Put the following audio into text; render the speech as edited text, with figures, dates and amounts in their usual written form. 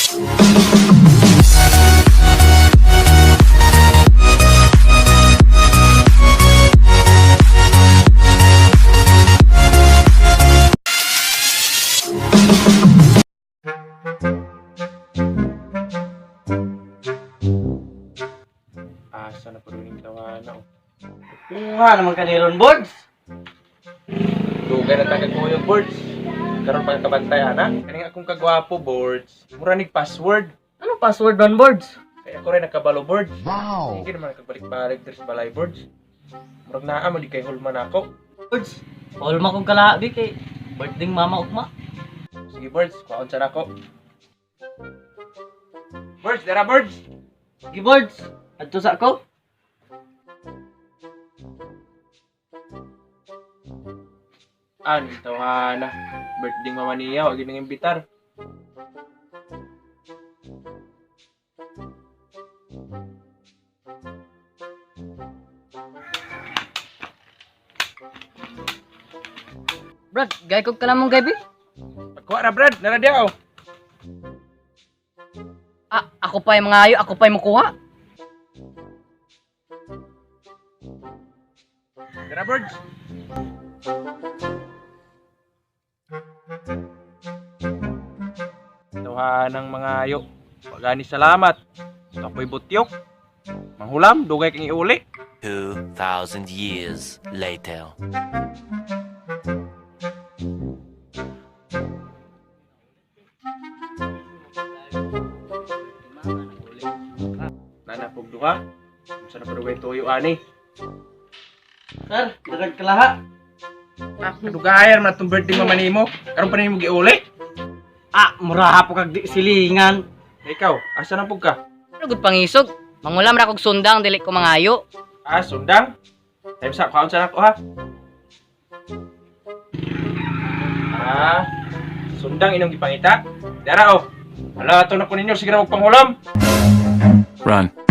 Asa na po rin yung tawana, oh. Kuha naman ka ni Ron Boards. Dugay na tagag ko yung boards. Karon pa kabantay ana. Kaning akong kagwapo boards. Mura nig password. Ano password Ron Boards? Kaya ako rin nakabalo boards. Wow. Sige naman nakagbalik-balik diri sa balay boards. Murag naa mo di kay hulman ako. Boards. Hulma kong kalabi kay birthday mama ugma. Sige boards, kuhaon sa nako. Boards, dara boards. Sige Boards. Adto sa ako. An, tawana. Birthday mama niya, wag nang imbitar. Brad, gay kog ka namong gabi. Pagkuha ra Brad, nara diya oh. Ah, ako pa yung mga ayo, ako pa yung mukuha. Dara birds. Tawhanang mga ayo. Pagani salamat. Tapoy butyok. Manghulam, dugay kang iuli. 2,000 years later. Nana pug duha. Unsa na pa tuyo ani? Sir, darag kalaha. Ah, kadugayan man atong birthday mama nimo. Karon pa nimo giuli. Ah, muraha po kag di silingan. Ikaw, asa na pug ka? Ano gud pangisog? Mangulam ra kog sundang dili ko mangayo. Ah, sundang. Time sa kuhaon sa nako ha. Ah, sundang inyong gipangita. Dara oh. Hala, ato na ko ninyo sige na magpanghulam. Run.